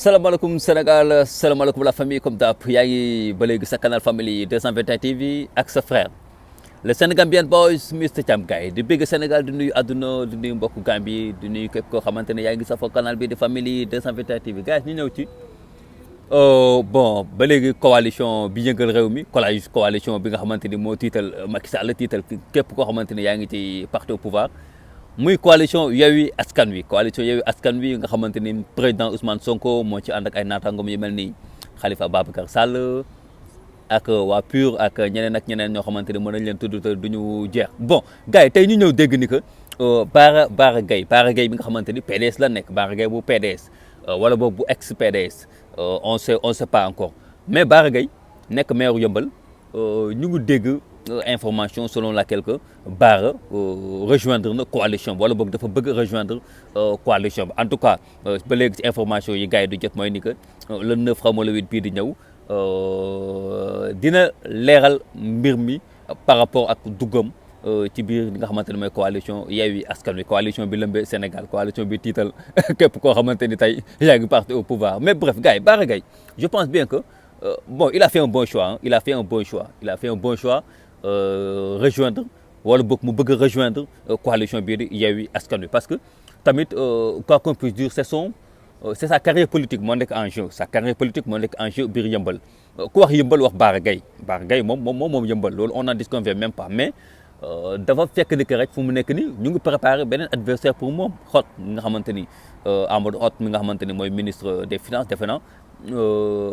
salaamaaleykum Sénégal salaamaaleykum la famille comme d'hab yaa ngi ba léegi sa canal family 221 TV ak sa frère le Sénégambian boys Mr Thiam Gaye di bëgg Sénégal di nuyu àdduna di nuyu mbokku Gambie di nuyu képp koo xamante ne yaa ngi safoo canal bi di family 221 TV gars ñu ñëw ci bon ba léegi coalition bi yëngal réew mi coalition bi nga xamante ni moo tiital Macky Sall tiital képp koo xamante ne yaa ngi ci parti au pouvoir. muy coalition Yewwi Askan Wi nga xamante ni président Ousmane Sonko moo ci ànd ak ay naataangoom yu mel ni Khalifa Babacar Sall ak waa PUR ak ñeneen ñoo xamante ni mën nañ leen tudd te du ñu jeex bon gars yi tey ñu ñëw dégg ni que Bara Gaye bi nga xamante ni PDS la nekk Bara Gaye bu PDS wala boobu bu ex PDS on sait pas encore mais Bara Gaye nekk maire Yeumbeul ñu ngi dégg. Information selon laquelle que Bara rejoindre na coalition bi wala boog dafa bëgg rejoindre coalition bi en tout cas ba léegi ci information yi gars yi du jot mooy ni que le 9 xam le 8 bii di ñëw dina leeral mbir mi par rapport ak duggam ci biir li nga xamante ne mooy coalition Yewwi Askan Wi coalition bi lëmbee Sénégal coalition bi tiital képp koo xamante ni tey yaa ngi parti au pouvoir mais bref gars yi Bara Gaye je pense bien que bon il a fait un bon choix rejoindre wala boog mu bëgg rejoindre coalition bii di Yewwi Askan Wi parce que tamit quoi qu'on puisse dire c'est sa carrière politique moo nekk en jeu biir Yeumbeul ku wax Yeumbeul wax Bara Gaye moom Yeumbeul loolu on n'en disconvient même pas mais dafa fekk ni que rek fu mu nekk ni ñu ngi préparer beneen adversaire pour moom Hott mi nga xamante ni Amadou Hott mi nga xamante ni mooy ministre des finances defe naa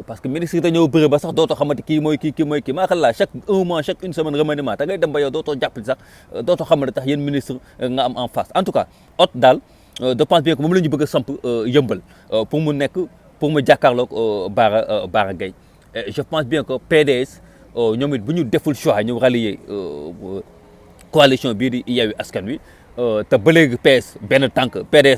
parce que ministre yi dañoo bëri ba sax dootoo xamante kii mooy kii maa xam laa chaque un mois chaque une semaine remaniement da ngay dem ba yow dootoo jàppale sax dootoo xamante tax yéen ministre nga am en face en tout cas Hott daal je pense bien que moom la ñu bëgg a samp Yeumbeul pour mu jàkkaarloog Bara Gaye je pense bien que PDS ñoom it bu ñu deful choix ñu rallier coalition bii di Yewwi Askan Wi te ba léegi PDS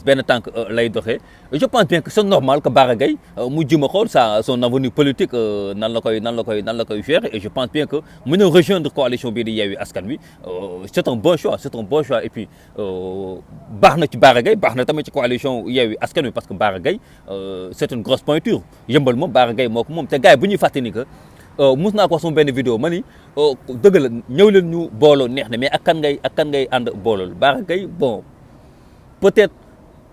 benn tànk lay doxee je pense bien que c'est normal que Bara Gaye mu jëm a xool son avenir politique nan la koy gérer et je pense bien que mu ñëw rejoindre coalition bii di Yewwi Askan Wi c'est un bon choix et puis baax na ci Bara Gaye baax na tamit ci coalition Yewwi Askan Wi parce que Bara Gaye c'est une grosse pointure Yeumbeul moom Bara Gaye moo ko moom te gars yi bu ñuy fàtte ni que mus naa ko wax sama benn vidéo ma ni dëgg la ñëw leen ñu booloo neex na mais ak kan ngay ànd boolool Bara Gaye bon peut-être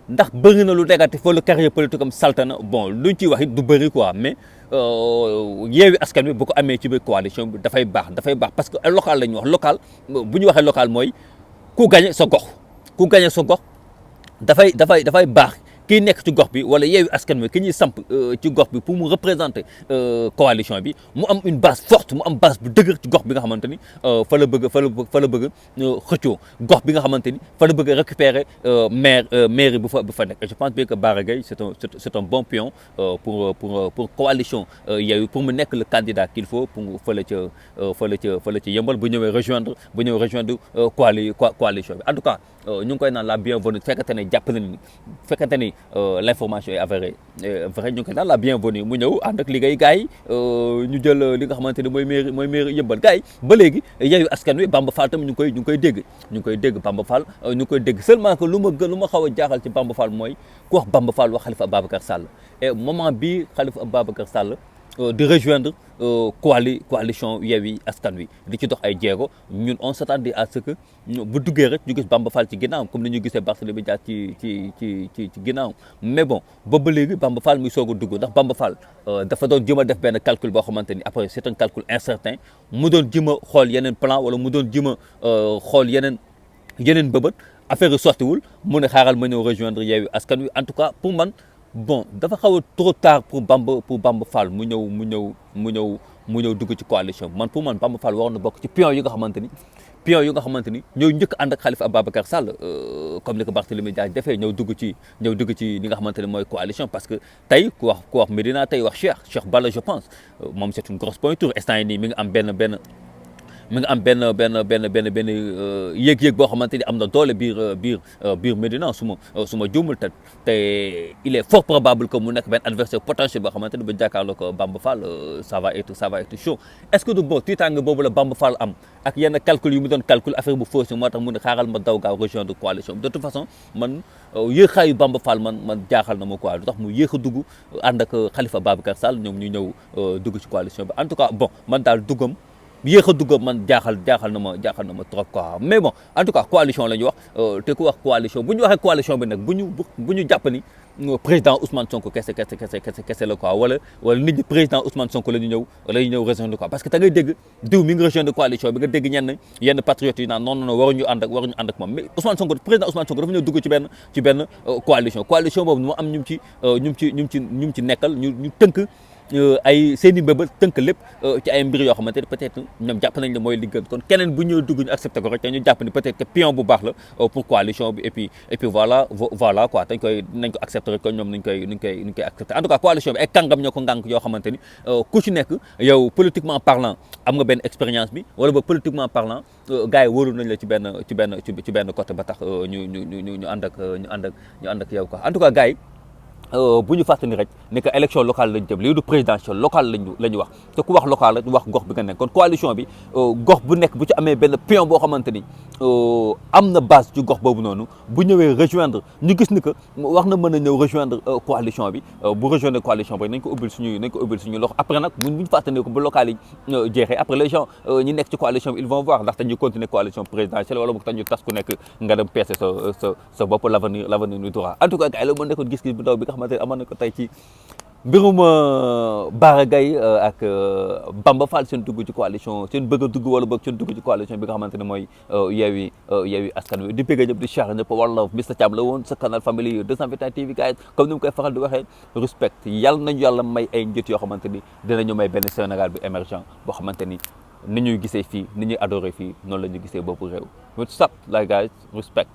ndax bëri na lu négatif wala carrière politique am salte na bon luñ ciy wax it du bëri quoi mais Yewwi Askan Wi bu ko amee ci biir coalition bi dafay baax parce que local la ñuy wax local bu ñu waxee local mooy ku gagné sa gox dafay baax. kii nekk ci gox bi wala Yewwi Askan Wi ki ñuy samp ci gox bi pour mu représenter coalition bi mu am une base forte mu am base bu dëgër ci gox bi nga xamante ni fa la bëgg xëccoo gox bi nga xamante ni fa la bëgg récupérer mairie bu fa nekk et je pense bien que Bara Gaye c'est un bon pion pour coalition Yewwi pour mu nekk le candidat qu'il faut pour fële ca Yeumbeul bu ñëwee rejoindre coalition bi en tout cas ñu ngi koy naan la bienvenue fekkante ne jàpp nañu fekkante ni l'information est avérée vrai ñu ngi koy naan la bienvenue mu ñëw ànd ak liggéey gars yi ñu jël li nga xamante ni mooy mairie Yeumbeul gars yi ba léegi Yewwi Askan Wi Bamba Fall tam ñu ngi koy dégg Bamba Fall ñu ngi koy dégg seulement que lu ma xaw a jaaxal ci Bamba Fall mooy ku wax Bamba Fall wax Khalifa Babacar Sall et moment bii Khalifa Babacar Sall de rejoindre coalition Yewwi Askan Wi di ci dox ay jéego ñun on s'attendait à ce que bu duggee rek ñu gis Bamba Fall ci ginnaaw comme ni ñu gisee Barthélémy Dias ci ginnaaw mais bon boobu ba léegi Bamba Fall muy soog a dugg ndax Bamba Fall dafa doon jëm a def benn calcul boo xamante ni après c'est un calcul incertain mu doon jëm a xool yeneen plan wala mu doon jëm a xool yeneen bëbët affaire yi sottiwul mu ne xaaral ma ñëw rejoindre Yewwi Askan Wi en tout cas pour man. bon dafa xaw a trop tard pour Bamba Fall mu ñëw dugg ci coalition bi pour man Bamba Fall waroon na bokk ci pion yu nga xamante ni ñooy njëkk ànd ak Khalifa Ababacar Sall comme ni ko Barthélémy Dias defee ñëw dugg ci li nga xamante ni mooy coalition parce que tey ku wax Médina tey wax Cheikh Balla je pense moom c'est une grosse pointure instant yi nii mi ngi am mi nga am benn yéeg-yéeg boo xamante ni am na doole biir Médina su ma juumul te il est fort probable que mu nekk benn adversaire potentiel boo xamante ni ba jàkkaarloo ko Bamba Fall ça va être chaud est-ce que du bon tiitaange boobu la Bamba Fall am ak yenn calcul yu mu doon calcul affaire bu fausse moo tax mu ne xaaral ma daw gaaw rejoindre coalition de toute façon man yéexaayu Bamba Fall man jaaxal na ma quoi lu tax mu yéex a dugg ànd ak Khalifa Babacar Sall ñoom ñu ñëw dugg ci coalition bi en tout cas bon man daal duggam yéex a dugg man jaaxal na ma trop quoi mais bon en tout cas coalition la ñu wax te ku wax coalition bu ñu waxee coalition bi nag bu ñu jàpp ni président Ousmane Sonko kese la quoi wala nit ñi président Ousmane Sonko la ñu ñëw rejoindre quoi parce que da ngay dégg diw mi ngi rejoindre coalition bi nga dégg yenn patriotes yi naan non waruñu ànd ak moom mais président Ousmane Sonko dafa ñëw dugg ci benn coalition boobu mu am ñu ci nekkal ñu tënk ay seen i mbëbët tënk lépp ci ay mbir yoo xamante ni peut-être ñoom jàpp nañ ne mooy li gën kon keneen bu ñëw dugg ñu accepté ko rek te ñu jàpp ni peut-être que pion bu baax la pour coalition bi et puis voilà quoi nañ ko accepté rek kon ñoom nuñ koy accepté en tout cas coalition bi ay kàngam ñoo ko ngànk yoo xamante ni ku ci nekk yow politiquement parlant am nga benn expérience bi wala ba politiquement parlant gars yi wóoru nañ la ci benn côté ba tax ñu ànd ak yow quoi en tout cas gars yi bu ñu fàttali rek ne que élection locale lañ jëm lii du présidentielle locale la ñu wax te ku wax local rek wax gox bi nga nekk kon coalition bi gox bu nekk bu ci amee benn pion boo xamante ni am na base ci gox boobu noonu bu ñëwee rejoindre ñu gis ni que wax na mën a ñëw rejoindre coalition bi bu rejoindre coalition bi nañ ko ubbil suñu loxo après nag bu ñu fàttali ko bu local yi jeexee après les gens ñi nekk ci coalition bi ils vont voir ndaxte ñu continuer coalition présidentielle wala boog tax ñu tas ku nekk nga dem peese sa bopp l'avenir nous dira en tout cas gars yi la moo nekkoon gis-gis bu ndaw bi nga xamante ne amoon na ko tey ci mbirum Bara Gaye ak Bamba Fall seen dugg ci coalition seen bëgg a dugg wala boog seen dugg ci coalition bi nga xamante ne mooy Yewwi Askan Wi di bëgg ñëpp di charge ñëpp wala Mr Thiam la woon sa canal family 221 TV gars comme ni mu koy faral di waxee respect yàlla nañu yàlla may ay njët yoo xamante ni dinañu may benn Sénégal bi émergent boo xamante ni ñuy gisee fii ni ñuy adoré fii noonu la ñu gisee boobu réew what's up like guys respect